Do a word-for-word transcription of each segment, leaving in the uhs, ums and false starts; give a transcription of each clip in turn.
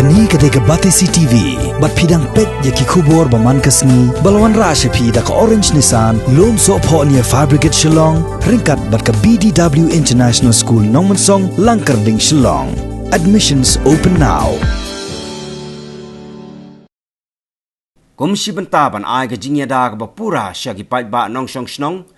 Kane ka dei ka Batesi T V, bad phi dang peit ïa ki khubor ba man ka sngi, ba la wanrah sha phi da ka Orange Nissan, Lumsohphoh near Fire Brigade Shillong, ryngkat bad ka B D W International School Nongmensong, Langkyrding, Shillong. Admissions open now. Kum shi bynta ban ai ka jingïada kaba pura sha ki paidbah nongshong shnong,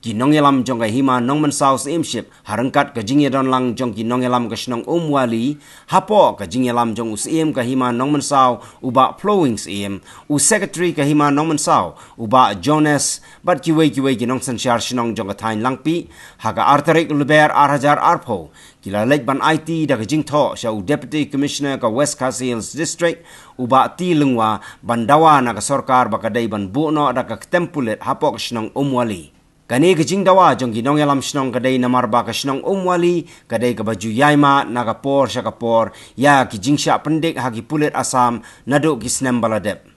ki nongïalam jong ka Hima Nongmynsaw Syiemship, ha ryngkat ka jingïadon lang jong ki nongïalam ka shnong Umwali, hapoh ka jingïalam jong u Syiem ka Hima Nongmynsaw, u Bah Phlowing Syiem, u Secretary ka Hima Nongmynsaw, u Bah Jones, bad kiwei kiwei ki nongsynshar shnong jong ka thaiñ Langpih, ha ka ar tarik Lber ar hajar arphew, ki la leit ban aiti da ka jingthoh sha u Deputy Commissioner ka West Khasi Hills District, u Bah T Lyngwa, ban dawa na ka sorkar ba ka dei ban buh noh da ka ktem pulit hapoh ka shnong Umwali. Kane ka jingdawa jong ki nongïalam shnong ka dei namar ba ka shnong Umwali ka dei kaba ju ïai mad na ka por sha ka por ïa ki jingshah pyndik ha ki pulit Assam naduh ki snem ba la dep.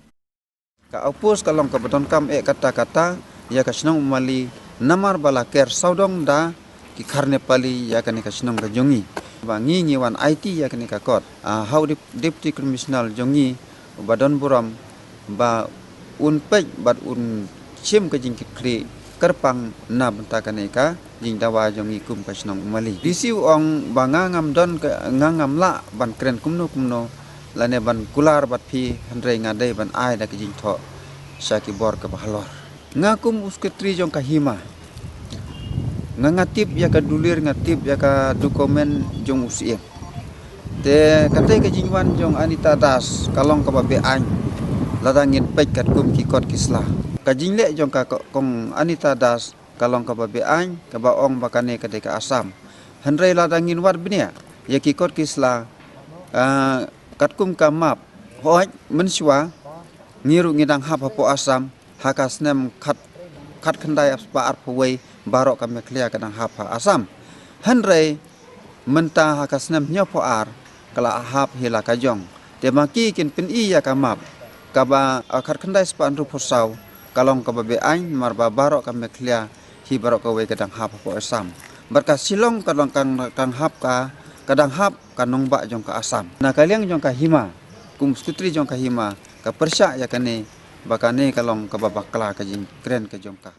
Ka outpost ka long kaba donkam eh katta katta ïa ka shnong Umwali, namar ba la ker sawdong da ki khar Nepali ïa kane ka shnong ka jong ngi. Ba ngi ngi wan aiti ïa kane ka kot. Ah, ha u Dep-, Deputy Commissioner jong ngi, u ba don burom ba un peit bad un shim ka jingkitkhlieh kyrpang na bynta kane ka jingdawa jong ngi kum ka shnong Umwali. D C u ong ba nga ngam don ka, nga ngam lah ban kren kumno kumno lane ban kular bad phi, hynrei nga dei ban ai da ka jingthoh sha ki bor kaba halor. Nga kum u Secretary jong ka Hima, nga nga tip ïa ka dulir, nga tip ïa ka document jong u Syiem. Te katei ka jingwan jong Anita Das ka long kaba be-aiñ lada ngin peit katkum ki kot ki sla. Ka jingleh jong ka ko-, kong Anita Das ka long kaba be-aiñ, kaba ong ba kane ka dei ka Assam. Hynrei lada ngin wad bniah ïa ki kot ki sla, ah, katkum ka map, hooid, mynshuwa ngi ruh ngi dang hap hapoh Assam, ha ka snem khat, khatkhyndai spah arphew wei baroh ka Meghalaya ka dang hap ha Assam. Hynrei mynta ha ka snem hynñiewphew ar ka la hap hi la ka jong. Te ma ki kin pyni ïa ka map kaba, ah, khatkhyndai spah hynriewphew saw ka long kaba be-aiñ, namar ba baroh ka Meghalaya hi baroh kawei ka dang hap hapoh Assam. Bad ka Shillong ka long kang, kang hap ka, ka dang hap ka nongbah jong ka Assam. Na ka liang jong ka Hima, kum Secretary jong ka Hima, ka pyrshah ïa kane, ba kane ka long kaba bakla ka jingkren ka jong ka.